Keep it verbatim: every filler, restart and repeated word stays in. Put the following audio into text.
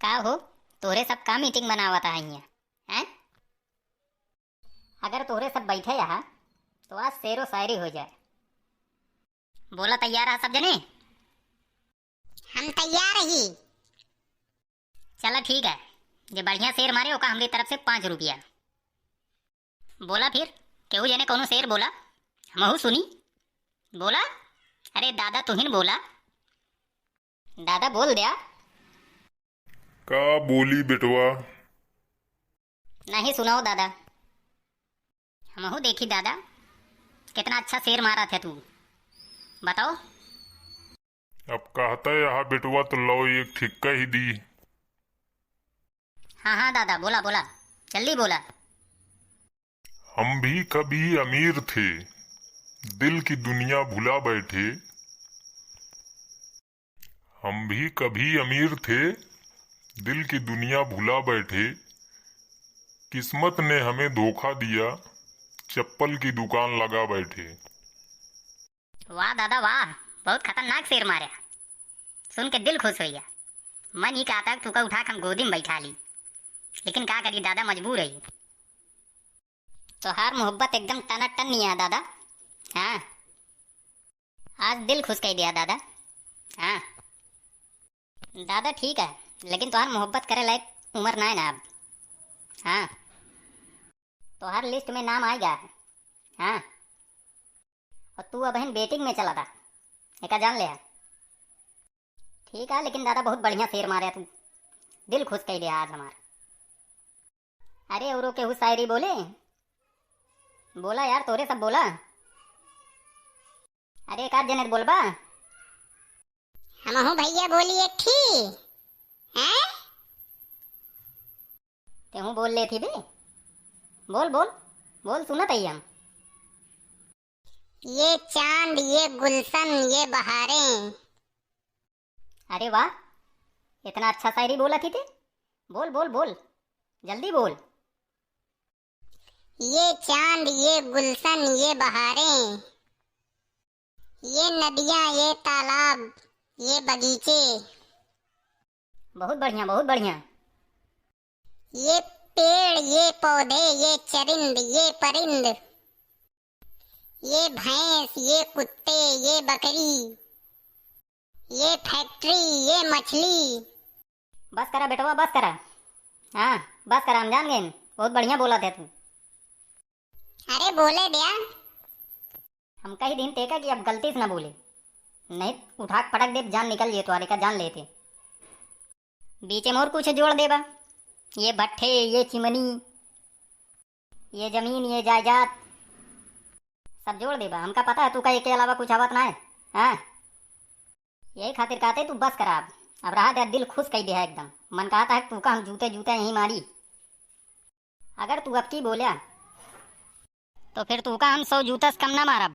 का हो, तोहरे सब का मीटिंग बनावत है हियाँ, हैं? अगर तोहरे सब बैठे यहाँ, तो आज शेरो शायरी हो जाए। बोला, तैयार है सब जने? हम तैयार ही। चला ठीक है, जे बढ़िया शेर मारे, ओका हमरी तरफ से पाँच रुपया। बोला फिर, केहू जने कौनो शेर बोला, हमहू सुनी। बोला, अरे दादा, तुहिन बोला। दादा, बोल द्या। का बोली बेटवा? नहीं, सुनाओ दादा, हमहू देखी दादा, कितना अच्छा शेर मारा थे तू। बताओ। अब कहता यहाँ बेटवा, तो लो एक ठिक्का ही दी। हाँ हाँ दादा, बोला बोला, जल्दी बोला। हम भी कभी अमीर थे, दिल की दुनिया भुला बैठे। हम भी कभी अमीर थे, दिल की दुनिया भुला बैठे। किस्मत ने हमें धोखा दिया, चप्पल की दुकान लगा बैठे। वाह दादा वाह, बहुत खतरनाक शेर मारे। सुन के दिल खुश हो गया। मन ही कहता है तू का उठा के हम गोदी में बैठा ली, लेकिन का करी दादा, मजबूर है। तोहार मोहब्बत एकदम टनाटन नहीं है दादा। हाँ, आज दिल खुश कर दिया दादा। हाँ दादा, ठीक है, लेकिन तोहार मोहब्बत करे लायक उम्र ना है ना अब। हाँ, तोहार लिस्ट में नाम आ गया है। हाँ, और तू अबहिन वेटिंग में चला था, एका जान ले। ठीक है, लेकिन दादा बहुत बढ़िया शेर मारे तू, दिल खुश कर दिया आज हमार। अरे औरो केहू शायरी बोले, बोला यार, तोरे सब बोला। अरे एक आध जने बोलबा। हमहू भैया बोली एक ठी। हैं? तेहू बोल लेती बे। बोल बोल बोल, सुनत ही हम। ये चांद, ये गुलशन, ये बहारें। अरे वाह, इतना अच्छा शायरी बोला थी ते। बोल बोल बोल, जल्दी बोल। ये चांद, ये गुलशन, ये बहारें, ये नदियाँ, ये तालाब, ये बगीचे। बहुत बढ़िया, बहुत बढ़िया। ये पेड़, ये पौधे, ये चरिंद, ये परिंद, ये भैंस, ये कुत्ते, ये बकरी, ये फैक्ट्री, ये मछली। बस करा बेटवा, बस करा। हाँ, बस करा, हम जान गए, बहुत बढ़िया बोला थे तू। अरे बोले द्या। हम कही दिन तेका कि अब गलती से ना बोले, नहीं उठा के पटक दे, जान निकल जे तोहरे का, जान लेते। बीचे में और कुछ जोड़ देबा, ये भट्ठे, ये चिमनी, ये जमीन, ये जायदाद, सब जोड़ देबा। हमका पता है तू का एके अलावा कुछ आवत ना है। हाँ, यही खातिर कहते तू बस करा अब। अब रहा दे, दिल खुश कई दे है एकदम। मन कहता है तू का हम जूते जूते यहीं मारी। अगर तू अब की बोल्या तो फिर तू का हम सौ जूता से कम ना मारब।